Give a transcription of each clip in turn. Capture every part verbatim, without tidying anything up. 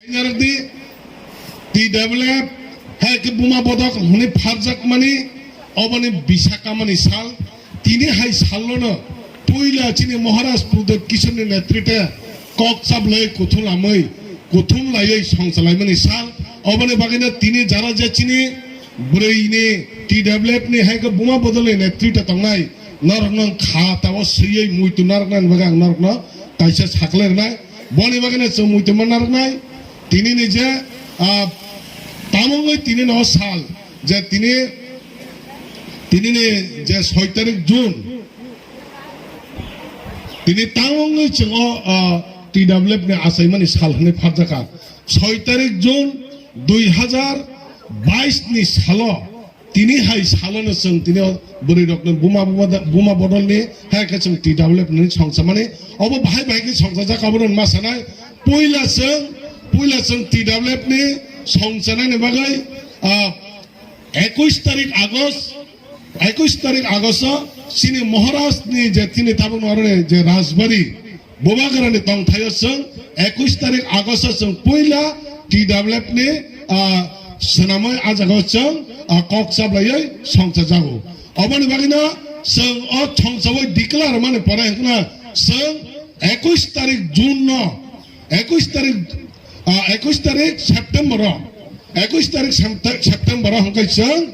Narwkdi, T W F hai khe buma bodol hwnwi pharjakmani oboni bisa kamani sal. Tini hai salno puila chini Maharaj Pradyot Kishorni netrite kok chaplai kuthum lamwi, kuthum laiwi songchalaimani sal. Oboni bagwino tini jara je chini bwrwini T W F ni hai khe buma bodolni netrite tongnai norokno kha tao swiwi muitu narwknani bagwi ang norokno kaisa sakhlai rwnai. Boni bagwino chwng muitu ma narwknai. Tini ni je, ah, tamungwi tini no sal, je tini, tini ni je soi tarik June, tini tamungwi chwng o, ah, T W F ni achaimani sal hwnwi pharjakha. Soi tarik June dui hazar bais ni salo tini hai salono chwng tini o bwrwi rokni buma, buma, buma bodolni hai khe chwng T W F ni songchamani. Obo bahai bahai khe songchajak, abono ma sanai. Puila chwng, puila chwng T W F ni songchanani bagwi, ah, ekush tarik August, ekush tarik August o chini Maharaj ni je chini tabuk noroni je Rajbari, Bubagrani tongthaio chwng ekush tarik August o chwng puila T W F ni, ah, swnamwi ah jagao chwng, ah, kok chaplaiwi songchajago. Oboni bagwino chwng o songchawi declare mani pore hwnkhe chwng ekush tarik June no, ekush tarik, ah, ekush tarik September o, ekush tarik Septe-, September o hwnkhe chwng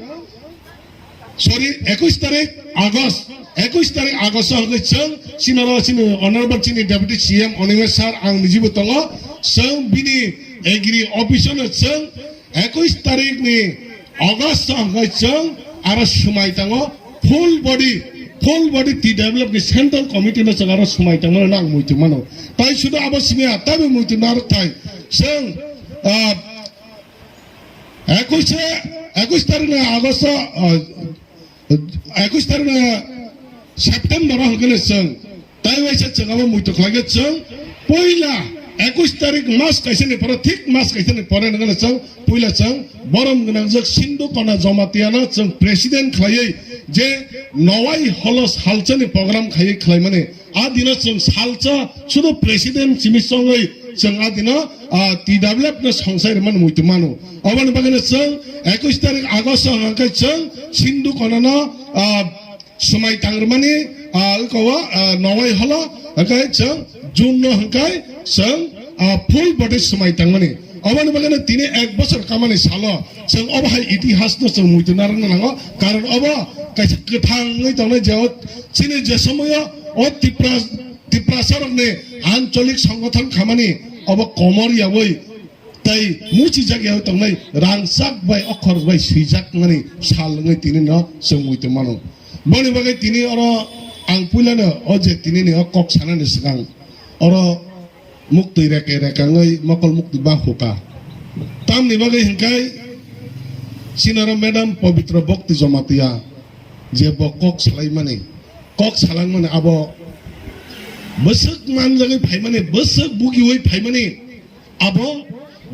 Sorry, ekush tarik August, ekush tarik August o hwnkhe chwng chini oro chini honorable chini Deputy C M Animesh sir ang nijibo tongo, chwng bini agri office no chwng ekush tarik ni August o hwnkhe chwng aro swmai tango full body, full body T W F ni central committee no chwng aro swmai tangmano ang muitu mano. Tai sudu abo simi a, tabi muitu narwk thai chwng, ah, Ekush, ekush tarik ni August, ah, ekush tarik ni September o hwnkhe chwng tai waisa chwng abo muitu khlaikhe chwng puila ekush tarik mas kaisa ni pore, thik mas kaisa ni pore hwnkhe chwng puila chwng borom gwnangjak Sindhu Kona Jamatia no chwng president khlaiwi je Nowai Holo salsa ni program khaiwi khlaimani. A dino chwng salsa sudu president simi chongwi chwng a dino, ah, T W F no songsai rwmani muitu mano. Oboni bagwino chwng ekush tarik August o hwnkhe chwng Sindhu Kona no, ah, swmai tang rwmani, ah, iko o, ah, Nowai Holo hwnkhe chwng June no hwnkhe chwng, ah, full body swmai tangmani. Oboni bagwino tini ek bosor kamani salo chwng obo hai itihas no chwng muitu narwkna nango. Karon obo kaisa kwthang wngwi tongnai je o chini je somoyo o Tipra, Tiprasa rokni ancholik songgothon khamani obo komor yawi tei muchijak yawi tongnai rangchak bai okhor bai swijak mani sal wngwi tini no chwng muitu mano. Boni bagwi tini oro ang puilano o je tini ni o kok sanani swkang oro muktwi reke rekangwi mokol muktwi ba huka. Tamni bagwi hwnkhe sinaro Madam Pabitra Bhakti Jamatia je bo kok salaimani, kok salangmani abo bwswk manjagwi phaimani, bwswk bugiwi phaimani, abo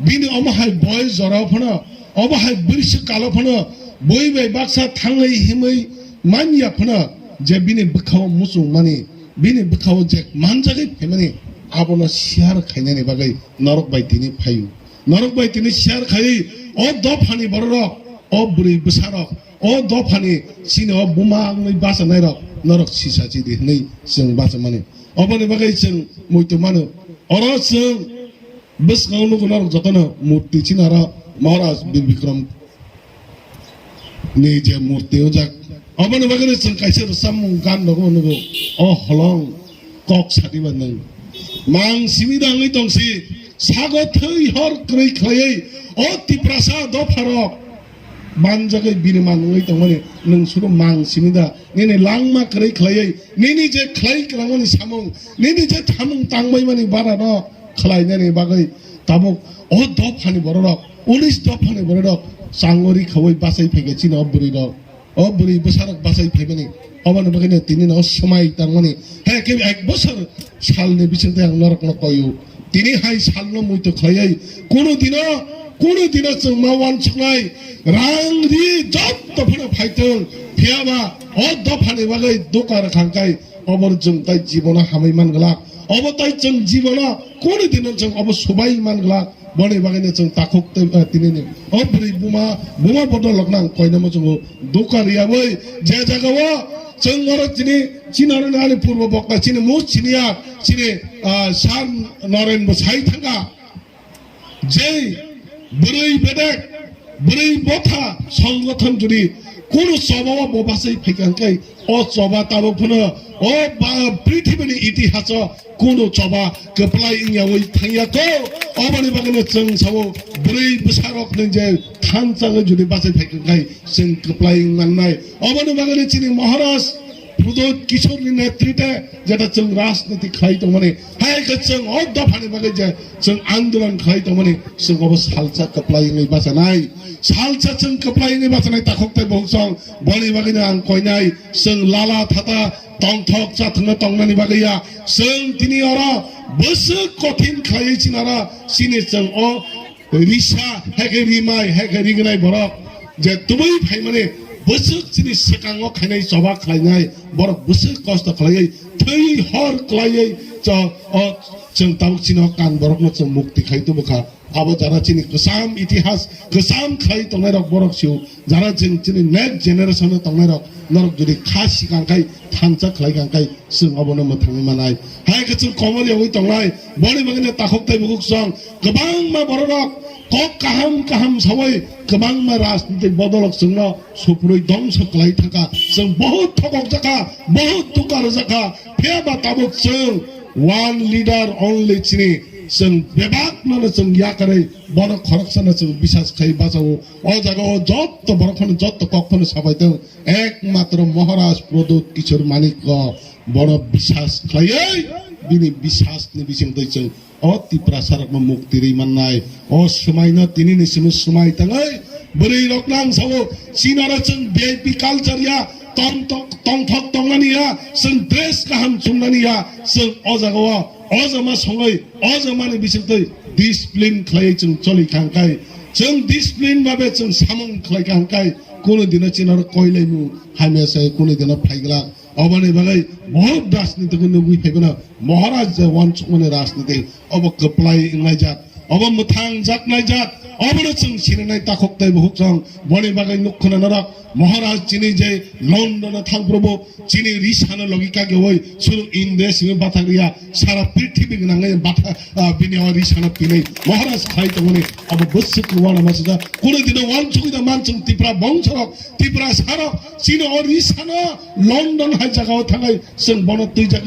bini omo hai boi jora phano, obo hai bwrwi swk kalo phano, boi bai baksa thangwi himwi manya phano je bini bwkhao muchung mani, bini bwkhao je manjagwi phaimani, abono share khainani bagwi norok bai tini phaio. Norok bai tini share khaiwi o dophani bororok, o bwrwi bwsarok, o dophani chini o buma wngwi bachanairok norok sisa chidi hwnwi chwng bachamani. Oboni bagwi chwng muitu mano. Oro chwng bwskango nugo norok jotono murti chini oro Maharaj Bir Bikram ni je murti ojak. Oboni bagwino chwng kaisa rwchapmung gan rok nugo. O holong kok sadiba nwng. Mang simi da wngwi tongsi sago thwi hor kwrwi khlaiwi o Tiprasa dopharok manjagwi bini man wngwi tongmani nwng suro mang simi da nini langma kwrwi khlaiwi nini je khlai kwrangmani samung nini je thamung tangbaimani bara no khlainani bagwi tabuk o dophani bororok, unis dophani bororok changori khaui bachai phaikha chini o bwrwirok, o bwrwi bwsarok bachai phaimani, oboni bagwino tini no swmai tangmani, hai khe ek bosor salni bisingtwi ang norokno koiyo. Tini hai salno muitu khlaiwi kunu dino, kunu dino chwng ma wansuknai rang ri jotto phano phaitwng, phiyaba o dophani bagwi doka rwkhang kai obor chwng tai jibono hamwi man glak. Obo tai chwng jibono kunu dino chwng obo subai man glak. Boni bagwino chwng takhuk tei, eh, tinini o bwrwi buma, buma bodol rokno ang koinama chwngo. Duka riyawi je jagao chwng oro chini, chini oro ani purbo bokta chini mus chiniya chini, ah, Sir Noren bo sai thangkha. Jei bwrwi bedek, bwrwi botha songgothon jodi kunu choba o bo bachai phaikha hwnkhe, o choba tabuk phano o ba-, prithibini itihaso kunu choba kwplai wngyawi thangya kho. Oboni bagwino chwng sao bwrwi bwsarokni je thansa wngwi jodi bachai phaikha hwnkhe chwng kwplai wng nangnai. Oboni bagwino chini Maharaj Pradyot Kishoreni netrite jeta chwng rajniti khlai tongmani, hai khe chwng o dophani bagwi je chwng andolon khlai tongmani, chwng obo salsa kwplai wngwi bachanai. Salsa chwng kwplai wngwi bachanai takhuk tei bukhuk song, boni bagwino ang koinai, chwng lala thata tongthok chathwngno tongnani bagwi ya. Chwng tini oro bwswk kothin khlaiwi chinaro chini chwng o risa, hai khe rimai, hai khe rignai borok je tubui phaimani bwswk chini swkango khainai choba khlainai borok bwswk kosto khlaiwi thwi hor khlaiwi cho-, o chwng tabuk chini o kan borokno chwng mukti khai tubukha. Abo jara chini kwcham itihas, kwcham khlai tongnairok borok sio, jara chwng chini next generation o tongnairok norok jodi kha sikang khai thansa khlai kang khai chwng obono mwthangwi manai. Hai khe chwng komor yogwi tongnai, boni bagwino takhuk tei bukhuk song kwbangma bororok kok kaham kaham sawi kwbangma rajnitik bodolok chwngno suprui dongso khlai thangkha. Chwng bohut thokok jakha, bohut duka rwjakha, phiya ba tabuk chwng one leader only chini, chwng bebak nono chwng yakarwi bono khoroksano chwng bisas khai bachao. O jaga o jotto borok phano, jotto kok phano sabai tong. Ekmatro Maharaj Pradyot Kishore Manik o bono bisas khlaiwi, bini bisas ni bising twi chwng o Tiprasa rokno mukti rwi mannai. O swmai no tini ni simi swmai tangwi bwrwi rok nang sao, chini oro chwng V I P culture ya, tong tok, tongthok tongnani ya, chwng dress kaham chumnani ya, chwng o jaga o, o jama songwi, o jama ni bising twi discipline khlaiwi chwng choli kha hwnkhe, chwng discipline babe chwng samung khlai kha hwnkhe, kunu dino chini oro koilaimu hamya se kunu dino phaiglak. Oboni bagwi bohut rajniti khe nugwi phaiphano Maharaj je wansukmani rajniti obo kwplai wnglaijak, obo mwthang jaknaijak, obono chwng sinanai takhuk tei bukhuk song. Boni bagwi nukkhwna norok Maharaj chini je London o thangphrubo chini risano logi kagiwi suru India simi bathak riya, sara prithibi gwnangwi batha, ah, bini o risano pinwi Maharaj khai tongmani abo bwswk uanama sijak. Kunu dino wansugwi da man chwng Tipra bongsorok, Tiprasarok chini o risano London hai jagao thangwi chwng bono twijak,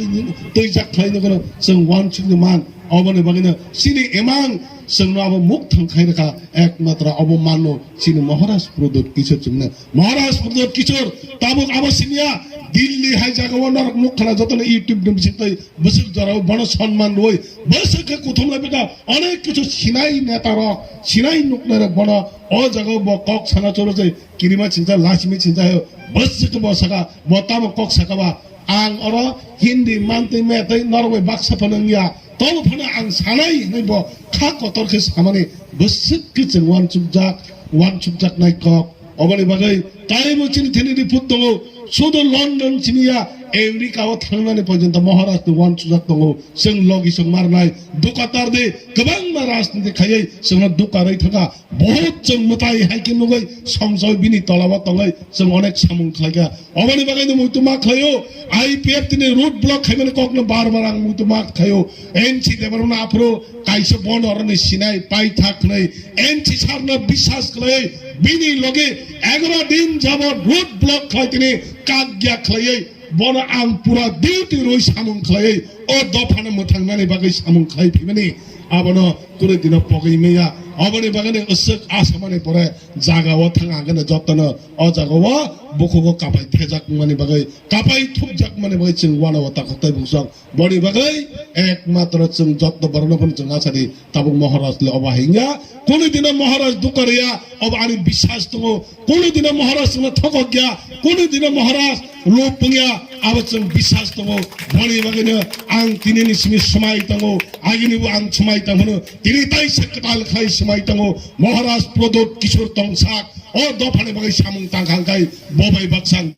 twijak khlai nukno chwng wansukni man. Oboni bagwino chini emang chwngno abo mukthang khai rwkha, ekmatro obo mano chini Maharaj Pradyot Kishore chwngno. Maharaj Pradyot Kishore tabuk abo simiya Delhi hai jagao norok nukkhwna jotono YouTube ni bisingtwi bwswk jorao bono sonman rwui bwswk khe kuthum lai bwkha onek kichu sinai netarok, sinai nuknairok bono o jagao bo kok sana choro se kirima chinsa, lasimi chinsa hai bwswk khe bo saka, bo tamo kok saka ba, ang oro Hindi mantwi metwi norok bai baksa phano wngya, tobo phano ang sanai hinwi bo kha kotor khe samani bwswk khe chwng wansukjak, wansukjaknai kok. Oboni bagwi taibo chini thani report tongo, sudu London simi ya, America o thangnani porjonto Maharaj ni wansukjak tongo. Chwng logi chwng marnai, dukatar de, kwbangma rajniti khaiwi chwngno dukarwi thangkha. Bohut chwng mwtai hai khe nugwi songchoi bini tolao tongwi chwng onek samung khlaikha. Oboni bagwi no muitu ma khlaio, I P F tini road block khaimani kokno bar bar ang muitu ma khlaio. N C Debbarma aphuru kaisa bono oroni sinai paithak hwnwi N C sir no biswas khlaiwi bini logi egaro din jabot road block khlai tini kagya khlaiwi bono ang pura duty rwi samung khlaiwi o dophano mwthangnani bagwi samung khlai phimani abono kunu dino pogwi maya. Oboni bagwi no aswk asamani pore jaga o thang ang khe jotono o jaga o bukhugo kapai thejak mani bagwi, kapai thupjak mani bagwi chwng uanao takhuk tei bungsong. Boni bagwi ekmatro chwng jotto borokno phano chwng asadi tabuk Maharaj le obo hai wngya. Kunu dino Maharaj dukha rwya, obo ani biswas tongo. Kunu dino Maharaj chwngno thokok ya, kunu dino Maharaj lop wngya, abo chwng biswas tongo. Boni bagwino ang tinini simi swmai tongo, agini bo ang swmai tong phano, tini tai se kwtal khai swmai tongo. Maharaj Pradyot Kishore tongsak, o dophani bagwi samung tang kha hwnkhe bo bai baksa.